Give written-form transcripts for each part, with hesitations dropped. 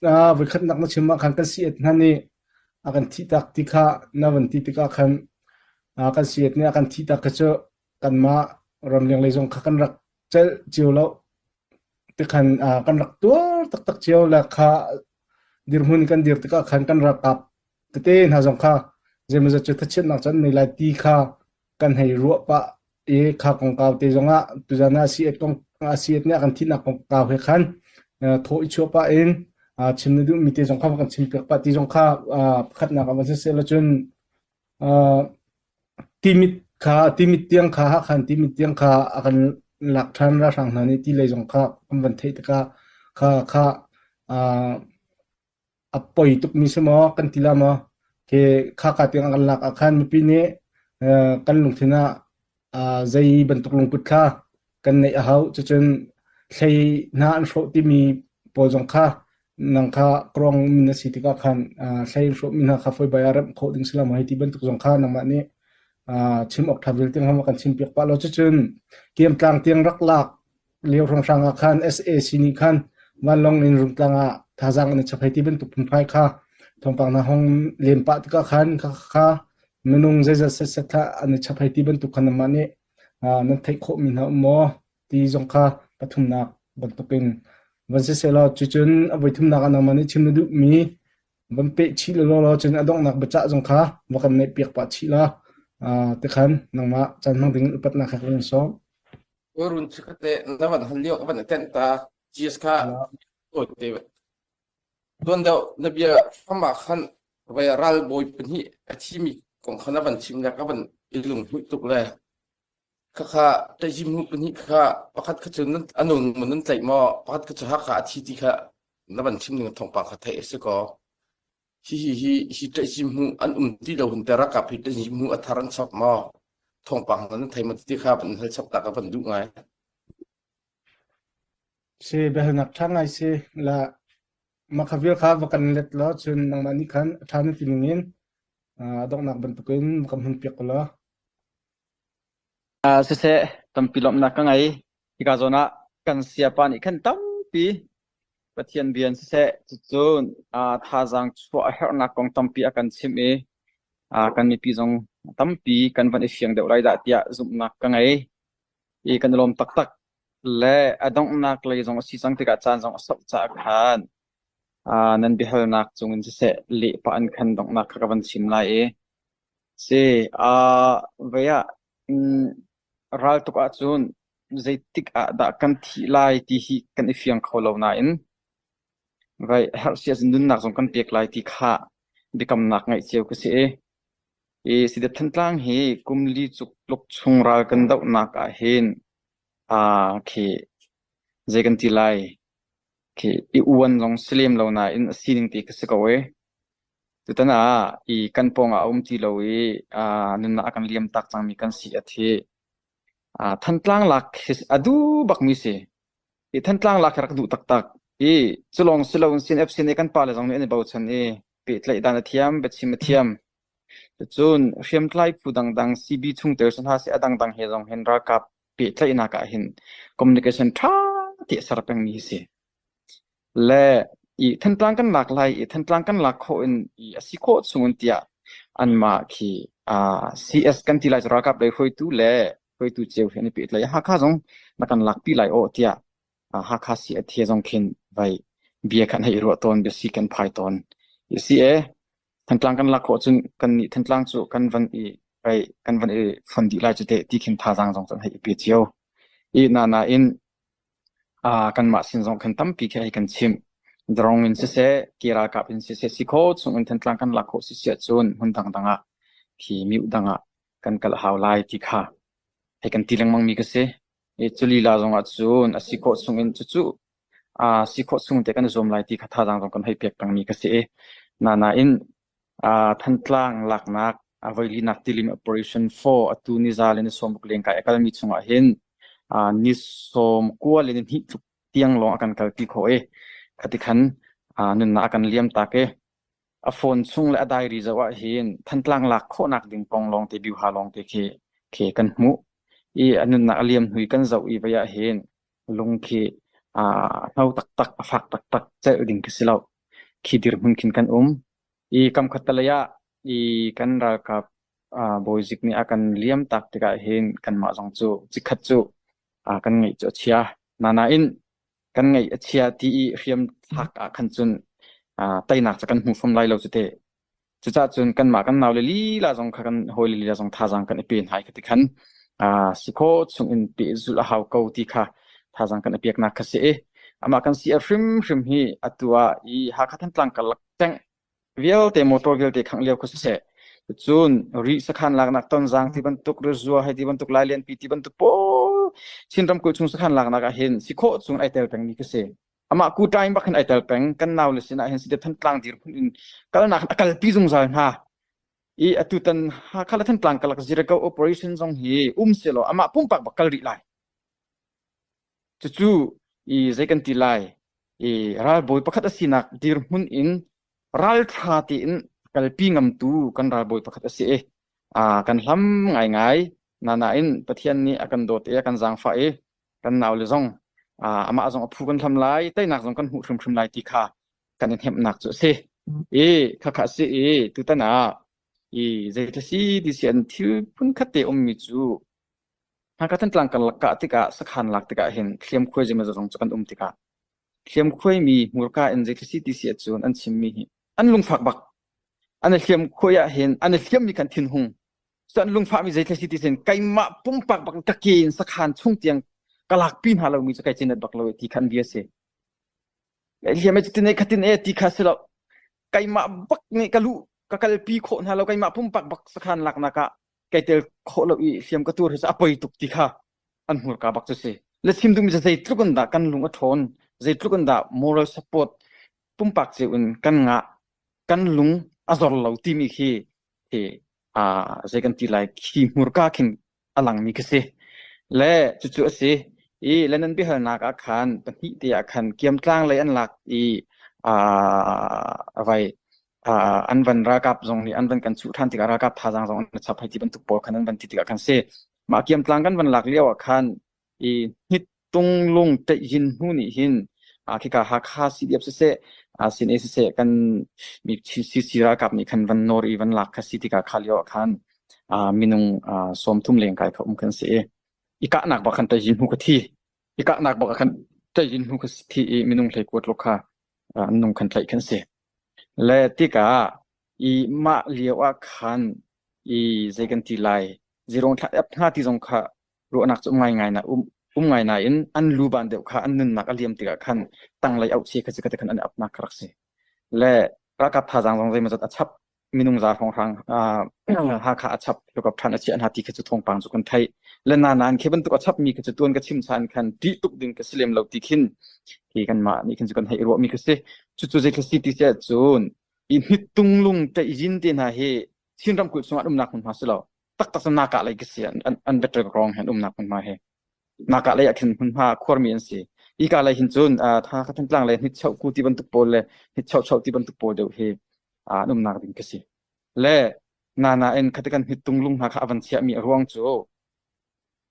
Voikhatnak na chim ah khan kan si-et hna nih a kan thihtak ti kha na van ti tikah khan kan si-et nih a kan thihtak kha cu kanmah ramleng lei zong kha kan rak celh cio lo tikhan kan rak tuar taktak cio le kha dirhmun kan dir tikah khan kan ralkap tete hna zong kha zeimawzat cu thachiatnak cu an nei lai ti kha kan hei ruah pah i kha kongkau te zongah tuzan ah si-et kong si-et nih a kan thihnak kongkau he khan thaw i chuah pah in chim na duhmi te zong kha kan chim piak pah ti zong kha pakhatnak ah van siseh law cun timit kha timit tiang kha Hakhan timit tiang kha a kan lak ṭhan ralhrang hna nih ti lei zong kha kan van theih tikah kha kha a poi tukmi si maw kan ti la maw khi khaka tiang kan lak ah khan mipi nih kan lungthin ah zei bantuk lungput kha kan neih a hau cucun hlei hna an hrawh timi pawl zong kha nang kha krong min na si tikah khan hlei hrawh mi hna kha foi bai ah remh khawh ding si lo maw hei ti bantuk zong kha nangmah nih chim awk ṭha vialte kha kan chim piak pah lo cucun kiamtlang tiang rak lak lio hrawnghrang ah khan SAC nih khan vanlawng in Rungtlang ah thazaang an i chap hei ti bantuk phungphai kha thawngpang hna hong lem pah tikah khan kha kha minung zeizat setset kha an i chap hei ti bantuk khan anmah nih nan theih khawhmi hna um maw ti zong kha pathumnak bantukin van siseh law cucun a voithumnak ah nangmah nih chim na duhmi van peh chih law law cun a donghnak biacah zong kha va kan neih piak pah chih la tikhan nangmah caan hmang ding in upatnak he kan sawm. Run chikkhat te na van hal lio ka van atenh ta GS kha te tuan deuh na bia hram ah khan vai ral bawi pahnih a thimi kong kha na van chim le ka van i lunghmuih tuk le khakha ṭaihzim hnu pahnih kha pakhat kha cu a nun mun nan tlaih maw pakhat kha cu Hakha a thi ti kha na van chim ning thawngpang kha theih a si ko Hihi hi hi ṭaihzim hmu an um ti lo hun te ralkap hi ṭaihzim hmu a thar an chap maw? Thawngpang nan thei maw ti kha van hal chap ta ka van duh ngai. Si biahalnak ṭha ngai si la mah kha vial kha va kan let law cun nangmah nih khan a ṭha na ti ning in a donghnak bantukin va kan hun piak ko law. Siseh, tampi lawmhnak ka ngei. Hika zawn ah kan sayapa nih khan tampi Pathian rian siseh, cucu thazaang chuah a herhnak kong tampi a kan chimh i kan mipi zong tampi kan van i fiang deuh lai dah tiah zumhnak ka ngei. I kan i lawm taktak. Le a donghnak lei zong a si cang tikah caan zong a sauh caah khan nan biahalnak cungin siseh leh pah in khan donghnak kha ka van chim lai i si vei ah raltuk ahcun zeitik ah dah kan thih lai ti hi kan i fiang kho lo nain vai herh si ahcun nunnak zong kan pek lai ti kha biakamnak ngeih cio ka si i i Sidep Thantlang hi kum li cuk tluk chung ral kan dohnak ah hin aa khi zei kan ti lai khi i uan zong si lem lo nain a sining te ka si ko i tutan ah i kan pawng ah a um ti lo i aa nunnak a kan liam tak cangmi kan si a thi Thantlang lak hi a duh bakmi si. I Thantlang lak hi rak duh taktak. I culawng si loin CNFC nih kan pale zong nih an i bochan i pehtlaih dan a thiam, biachim a thiam. Cun hriamtlai phu dangdang CB chungtel si hna seh a dangdang he zong hin ralkap pehtlaihnak ah hin communication ṭha ti a ser pengmi hi si. Le i Thantlang kan lak lai i Thantlang kan lak khawh in i a si khawh chung in tiah anmah khi uh, CS kan ti lai cu ralkap lei hruaitu le hruaitu cio he an i pehtlaih. Hakha zong na kan lakpi lai aw tiah uh, Hakha si a the zong khin vai bia khan hei ruah tawn bia si kan phai tawn. I si e Thantlang kan lak khawh cun kan nih Thantlang cu kan van i vai kan van i fon dih lai cu te ti khin thazaang zong kan hei i pe cio. I na na in Kanmah sin zong khan tampi khi hei kan chimh. Drone in siseh, ke ralkap in siseh, si khawh chung in Thantlang kan lak khawh si si ahcun hmun dangdang ah khi mioh dang ah kan kal a hau lai ti kha hei kan ti lengmang mi ka si. I cu lila zong ah cun a si khawh chung in cucu si khawh chung te kan i zuam lai ti kha thazaang zong kan hei pek pengmi ka si i nain Thantlang laknak a voilinak tilim Operation 4 atu niza le ni 60 lengkai a kalmi chungah hin ni 90 le ni hnih tluk tiang lawng a kan kalpi khawh i khati khan nunnak a kan liam tak i a phone chung le a diary zoh ah hin Thantlang lak khawhnak ding kong lawngte biuha lawngte khi khi kan hmuh i a nunnak a liam hnu i kan zoh i vei ah hin lung khi a hno taktak a fak taktak celh ding khi si lo. Khi dirhmun khin kan um. I kam khattelei ah i kan ralkap bawizik nih a kan liam tak tikah hin kanmah zong cu chikkhat cu kan ngaih cu a chia. Nain kan ngaih a chia ti i hriam thlak ah khan cun teinak cu kan hmu fom lai lo cu teh. Cucaah cun kanmah kan naule lila zong kha kan hawile lila zong thazaang kan i pe hna i khati khan si khawh chung in pehzulh a hau ko ti kha thazaang kan i peknak kha si i amah kan si a hrimhrim hi atu ah i Hakha Thantlang karlak tengh vialte motor vialte khangh lio kha siseh cun ri sakhan laknak tonzang ti bantuk rizua hei ti bantuk lailianpi ti bantuk pawl Chin ramkulh chung sakhan laknak ah hin si khawh chung ai tel pengmi kha si. Amah ku time bak hin ai tel peng. Kan naule sinah hin Sidep Thantlang dirhmun in kalnak a kalpi zungzal hna. I atutan Hakha le Thantlang karlak Zirako operation zong hi um selaw amah pumpak bak kal rih lai. Cucu i zei kan ti lai i ralbawi pakhat a sinak dirhmun in ralṭha tein kalpi ngamtu kan ralbawi pakhat a si i kan hlam ngaingai. Nain Pathian nih a kan dawt i a kan zaangfah i kan naule zong amah zong a phu kan hlam lai, teinak zong kan hmuh hrimhrim lai ti kha kan i hnemhnak cu a si. I khakha a si i tutan ah i zei si ti si an thil phunkhat te ummi cu Hakha Thantlang karlak kah tikah sakhan lak tikah hin hliamkhuai zeimaw zong cu kan um tikah hliamkhuai mi hmurka in zei si ti si ahcun an chimmi hi an lungfak bak. An i hliamkhuai ah hin an i hliammi khan thinhung. Cu an lungfahmi zei si ti sin keimah pumpak bak ka ke in sakhan chung tiang ka lakpi hna lomi cu kai cinat bak lo ti khan bia si. Hliam e cutin e khatin e ti kha si lo. Keimah bak nih ka luh ka kalpi khawh hna lo keimah pumpak bak sakhan laknak ah kai tel khawh lo i hliam ka tuar hi cu a poi tuk ti kha an hmurka bak cu si. Le chim duhmi cu zeitluk in dah kan lung a ṭhawn, zeitluk in dah moral support pumpak cio in kan ngah, kan lung a zor lo timi khi hi zei kan ti lai khi hmurka khin a langmi khi si. Le cucu a si. I le nan biahalnak ah khan pahnih te ah khan kiamtlang lei an lak i vai an van ralkap zong nih an van kan chuh ṭhan tikah ralkap thazaang zong an chap hei ti bantuk pawl khan an van ti tikah khan si. Mah kiamtlang kan van lak lio ah khan i hnittung lung ṭeihhin hnu nih hin khika Hakha CDF siseh CNA siseh kan mi CC ralkap nih khan van nawr i van lak kha si tikah kha lio ah khan minung 30 lengkai kha um kan si i i kahnak bak khan ṭeihhin hnu ka thi. I kahnak bak ah khan ṭeihhin hnu ka thi i minung hleikuat tluk kha an nung khan tlaih khan si. Le tikah i mah lio ah khan i zei kan ti lai zirong thla ap hna ti zong kha ruahnak cu um ngaingai na um um ngai nain an luban deuh kha an nunnak a liam tikah khan tanglei auh che kha si kha khan an apnak kha rak si. Le ralkap thazaang zong zeimawzat a chap minung za hrawnghrang Hakha a chap lukap ṭhan a chiah hna ti kha cu thawngpang cu kan theih. Le na nain khi bantuk a chapmi kha cu tuan ka chim chan khan ṭih tuk ding ka si lem lo ti khin hi kanmah nih khin cu kan hei ruahmi kha si. Cucu zei kha si ti siah cun i hnittunglung ṭeihzin te hna hi Chin ramkulh chungah an umnak hmunhma si lo. Taktak cu Naka lei ka si an an battle rong he an umnak hmunhma hi. Naka lei ah khin hmunhma khuarmi an si. Ika lei hin cun Hakha Thantlang lei hnitchoh ku ti bantuk pawl le hnitchoh choh ti bantuk pawl deuh hi an umnak ding ka si. Le nana in khati kan hnittung lung hna kha a van chiahmi a ruang cu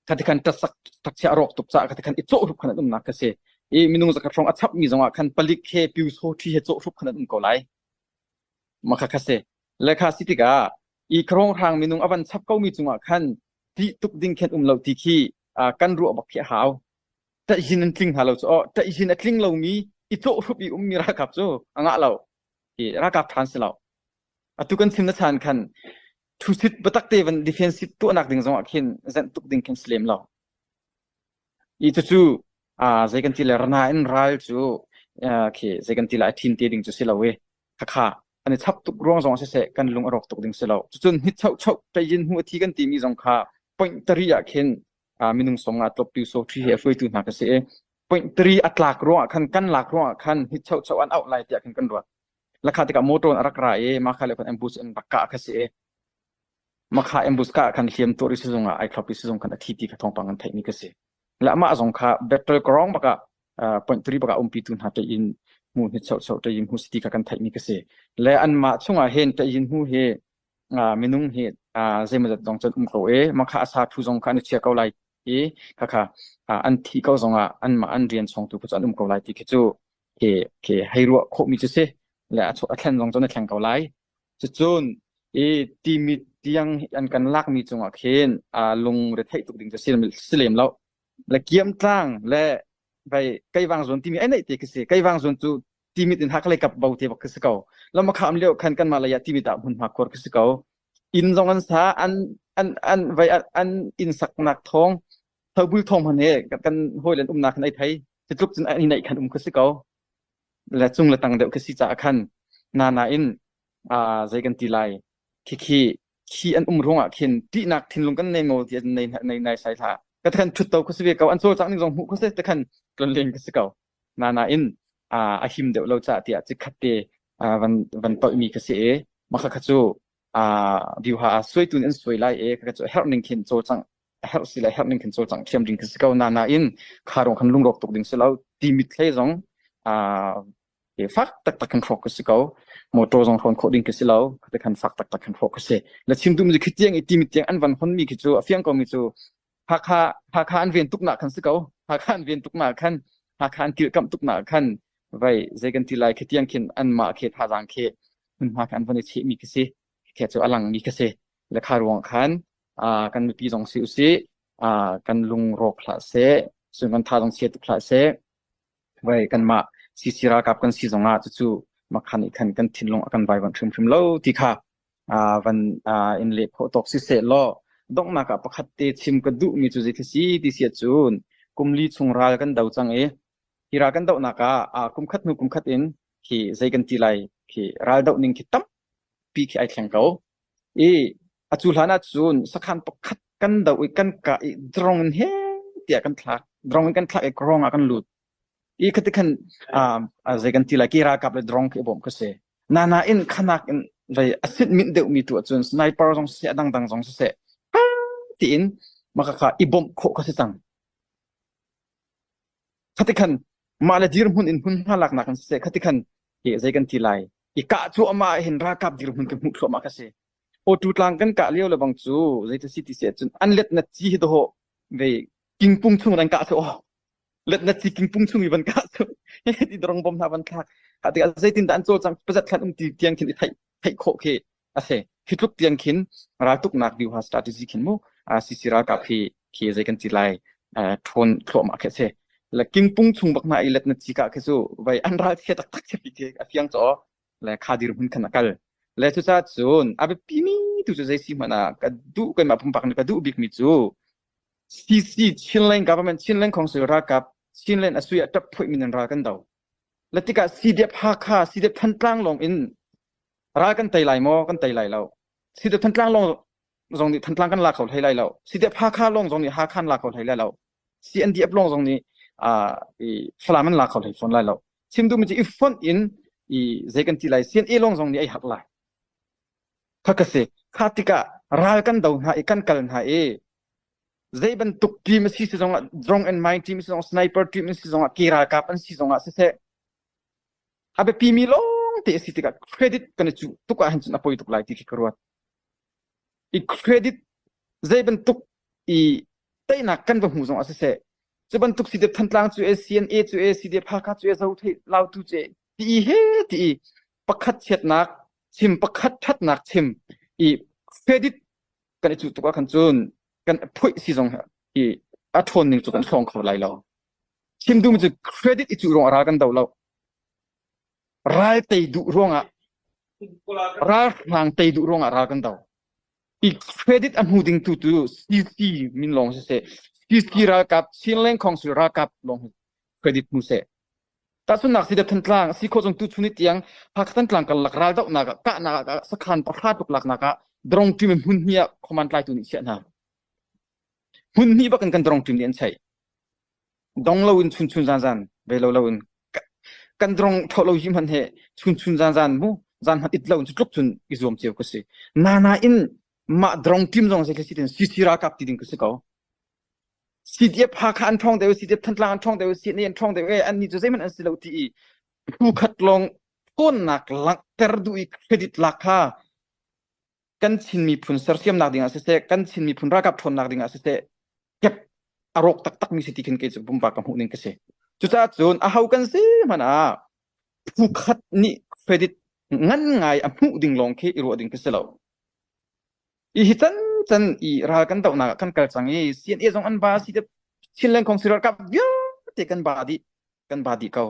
khati khan tasak takchia a rawk tuk caah khati khan i cawh hrup khan an umnak ka si. I minung zakhat hrawng a chapmi zongah khan palik he pyu saw ṭhi he cawh hrup khan an um ko lai. Makha kha si. Le kha si tikah i khrong minung a van chap komi cungah khan ṭih tuk ding khin um lo ti khi kan ruah bak khi a hau. Ṭaihhin an tling hna lo cu aw ṭaihhin a tling lomi i cawh hrup i ummi ralkap cu a ngah lo. I ralkap ṭhan si lo. Atu kan chim na chan khan thusit biatak te van defensive tuahnak ding zongah khin zenh tuk ding khin si lem lo. I cucu zei kan ti le rana in ral cu khi zei kan ti lai thin te ding cu si lo i khakha an i chap tuk ruang zong siseh kan lung a rawk tuk ding si lo. Cucun hit choh choh ṭeyin hmu a thi kan timi zong kha point tari ah khin minung song nga tlop tu so ṭhi he hruaitu hna ka si i point tari a tlak ruangah khan kan lak ruangah khan hit choh choh an auh lai tiah khin kan ruat. Lakha tikah motor in a rak ra i makha le khan ambush in rak kah kha si i makha ambush kah khan hliam tuar i sizung ah ai thlop i sizung khan a thi ti kha thawngpang kan theihmi ka si. Le amah zong kha battle korong bakah point three bakah umpitu hna ṭeih hmu hi choh choh ṭeih hmu si ti kha kan theihmi ka si. Le anmah chungah hin ṭeih hmu hi minung hi zeimawzat zong cun um ko i makha a sa thu zong kha an i chia ko lai i khakha an thi ko zongah anmah an rian chongtu kha cu an um ko lai ti khi cu khi khi hei ruah khawhmi cu si. Le a a thlen zong cun a thleng ko lai. Cucun i Timit tiang an kan lakmi cungah khin lung retheih tuk ding cu si lem lo. Le Kiamtlang le vai Keivang zawn timi ai neih te khi si. Keivang zawn cu Timit in Hakha lei kap bo te bak khi si ko. Lamakham lio khan kanmah lei ah Timit ah hmunhma khuar khi si ko. Inn zong an sa an an an vai an inn saknak thawng thobul thawng hman he kan hawi len umnak khan ai thei. Cu tluk cun an i neih khan um khi si ko. Le cung le tang deuh khi si caah khan na nain zei kan ti lai khikhi khi an um ruangah khin ṭihnak thinlung kan nei maw ti an nei nei nai sai hlah ka khan ṭhut to khu si ve ko an cawlcangh ning zong hmuh khu si te khan tlonlen ka si ko na nain a him deuh lo caah tiah cikhat te van van toih mi ka si e mah kha cu viuha suaitu in an suai lai e kha cu herh ning khin cawlcangh a herh si le herh ning khin cawlcangh thiam ding khi si ko na nain kha rong khan lungrawk tuk ding si lo ti mithlei zong fak taktak khan hrawk ka si ko motor zong hrawn khawh ding ka si lo te khan fak taktak khan hrawk ka si le chim duhmi khi tiang i ti mit tiang an van hon mi khi cu a fiang ko mi cu Hakha Hakha an ven tuk nak khan si ko Hakha an ven tuk nak khan Hakha an kilhkamh tuk nak khan vai zei kan ti lai khi tiang khin an mah khi thazaang khi hmunhma khan an van i cheh mi khi si khi cu a lang mi khi si le kha ruang khan kan mipi zong si usih kan lungrawk hlah seh cun kan tha zong chia tuk hlah seh vai kanmah CC ralkap kan si zongah cucu makhan nih khan kan thinlung a kan vaivuanh hrimhrim lo ti kha van in leh khawh tawk si seh law donghnak ah pakhat te chim ka duhmi cu zei si ti si ahcun kum li chung ral kan do cang i hi ral kan dohnak ah kum khat hnu kum khat in khi zei kan ti lai khi ral doh ning khi tampi khi ai thleng ko I a cu hlan ahcun sakhan pakhat kan doh i kan kah i drone in he tiah kan thlak. Drone in kan thlak i kawrong ah kan lut. I khati khan zei kan ti lai ki ralkap le drone khi a bawmh ka si. Nana in khanak in vei a sit mint deuhmi tu ahcun sniper zong siseh a dangdang zong siseh tiin maka kha i bawmh khawh ka si cang. Khati khan mah le dirhmun in hmunhma laknak in siseh khati khan zei kan ti lai i kah cuahmah ah hin ralkap dirhmun ka hmuh thluahmah ka si. Awtu tlang kan kah lio le bang cu zeiti si ti si ahcun an let na ci hi dawh ve kingpung chung an kah cu oh let na ci kingpung chung i van kah cu ti drong bom hna van thlak ha tikah zeitin dah an cawlcang pazat thlan um ti tiang khin i theih theih khawh khi a si hi tluk tiang khin raltuknak viuha strategy khin mu CC ralkap hi khi zei kan ti lai ṭhawn thluahmah khi a si le kingpung chung bak hna i let na ci ka khi cu vai an ral thia taktak khi khi a fiang chaw le kha dirhmun khan a kal le cucaah cun a biapi mi tu cu zei si hmanh ah ka duh keimah pumpak nih ka duh bik mi cu CC Chinland government Chinland Council ralkap Chinland asui a tap phuih min an ral kan do le tikah CDF Hakha CDF Thantlang lawng in ral kan tei lai maw kan tei lai lo CDF Thantlang lawng zong nih Thantlang kan la kho hlei lai lo CDF Hakha lawng zong nih Hakha an la kho hlei lai lo CNDF lawng zong nih Falam an la kho hlei fawn lai lo chim duhmi cu i fonh in i zei kan ti lai CNA lawng zong nih ai harh lai kha ka si kha tikah ral kan do hna i kan kal hna i zei bantuk team a si si zongah drone and mine team si zong sniper team si zongah ke ralkap an si zongah siseh a biapi mi lawng te a si tikah credit kan i cuh tuk ah hin cun a poi tuk lai ti khi ka ruat i credit zei bantuk i teinak kan va hmu zong ah siseh cu bantuk CDF Thantlang cu e CNA cu e CDF Hakha cu e Zothei Lautu cu e ti i he ti i pakhat chiatnak chim pakhat ṭhatnak chim i credit kan i cuh tuk ah khan cun kan phuih si zong i a ṭhawn ning cu kan ṭhawng kho lai lo chim duhmi cu credit i cuh ruang ah ral kan do lo ral tei duh ruangah ralhrang tei duh ruangah ral kan do i credit a hmu ding tu tu CC min lawng siseh CC ralkap Chinland Council ralkap lawng credit hmu seh tahchunnak si Thantlang si kho zong tu chuni tiang Hakha Thantlang karlak ral dohnak ah kahnak ah sakhan pahra tuk laknak ah drone team hmun hnih ah command tlaitu nih chiah hna hmun hnih bak in kan drone team nih an cheih dong lo in chun chun zan zan ve lo lo in kan drong tho lo hi hman he chun chun zan zan mu zan hman it lo in tluk chun i zuam cio ka si na na in mah drong team zong se si tin CC ralkap ti ding ka si ko CDF Hakha an ṭhawng deuh CDF Thantlang an ṭhawng deuh CNA an ṭhawng deuh e an ni cu zeihmanh an si lo ti i phu khat lawng ṭhawnnak langhter duh i credit lak kha kan Chin miphun sersiamnak ding ah siseh kan Chin miphun ralkap ṭhawnnak ding ah siseh kep a rawk taktak mi si ti khin kei cu pumpak ka hmuh ning ka si. Cucaah cun aho kan si hmanh ah phu khat nih credit Ngan ngai a hmuh ding lawng khi i ruah ding khi si lo. I hi can can i ral kan dohnak ah kan kal cang i CNA zong an ba si te Chinland Kong ralkap vialte kan ba dih kan ba dih ko.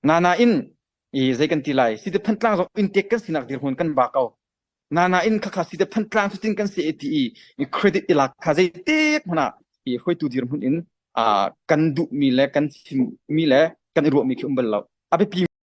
Na in i zei kan ti lai si te Thantlang zong in tek kan sinak dirhmun kan ba ko. Na na in khakha si te Thantlang cu tin kan si ti i credit i lak kha zei tek hmana i hruaitu dirhmun in kan duhmi le kan chimmi le kan i ruahmi khi um bal lo. A biapi.